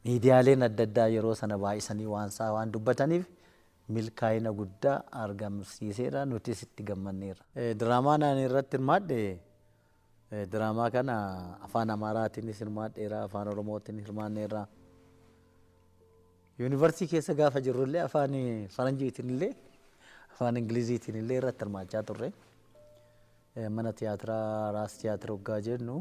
Miidiyaaleen adda addaa yeroo sana baay'isanii waan isaa waan dubbataniif milkaa'ina guddaa argamsiiseera, nutis itti gammanneerra. Diraamaan ani irratti hirmaadhe, diraamaa kana afaan Amaaraatiinis hirmaadheera, afaan Oromootiin hirmaanneerra. Yuunivarsiitii keessa gaafa jirrullee afaan Faranjiitiin illee, afaan Ingiliziitiin illee irratti hirmaachaa turre. Mana tiyaatiraa Raas Tiyaatir hoggaa jennu,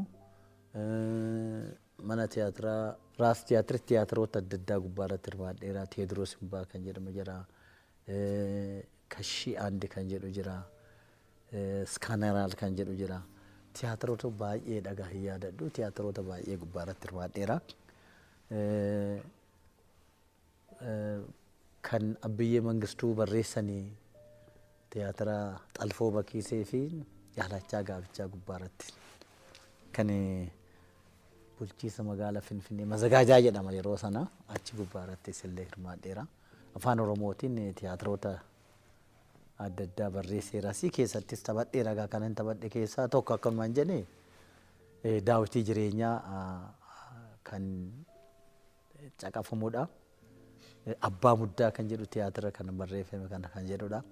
mana tiyaatiraa Raas Tiyaatir tiyaatiroota adda addaa gubbaa irratti hirmaadheera. Teediroos Imbaa kan jedhamu jira. Kashii Andi kan jedhu jira. Iskaaneraal kan jedhu jira. Tiyaatiroota baay'ee dhagaa hin yaadadhu. Tiyaatiroota baay'ee gubbaa irratti hirmaadheera. Kan Abbiyyee Mangistuu barreessanii tiyaatira Xalfoo Bakiisee fi Yaalachaa Gaabichaa gubbaa irratti kan bulchiisa magaala Finfinnee Mazagaajaa jedhama yeroo sana, achi gubbaa irrattis illee hirmaadheera. Afaan Oromootiin tiyaatiroota adda addaa barreesseeras, keessattis taphadheera. Egaa kanan taphadhe keessaa tokko akkanumaan jedhe daawwitii jireenyaa kan caqafamudha. Abbaa Muddaa kan jedhu tiyaatira kan barreeffame kana kan jedhudha.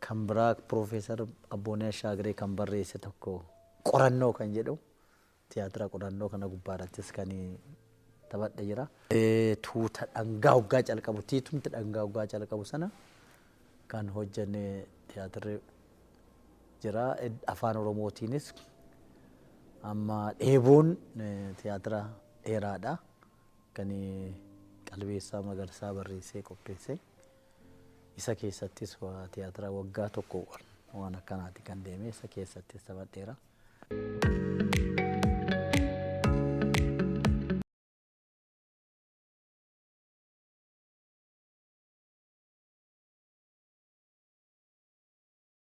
Kan biraa Piroofeesar Abboonee Ashaagiree kan barreesse tokko qorannoo kan jedhu, tiyaatira qorannoo kana gubbaarrattis kan taphadhe jira. Tuuta dhangaa hoggaa calqabu, tiitumti dhangaa hoggaa calqabu sana kan hojjenne tiyaatirri jira. Afaan Oromootiinis amma Dheebuun tiyaatira dheeraadha. Kan Qalbeessaa Magarsaa barreessee qopheesse. Isa keessattis tiyaatira waggaa tokko waan akkanaati kan deeme, isa keessattis taphadheera.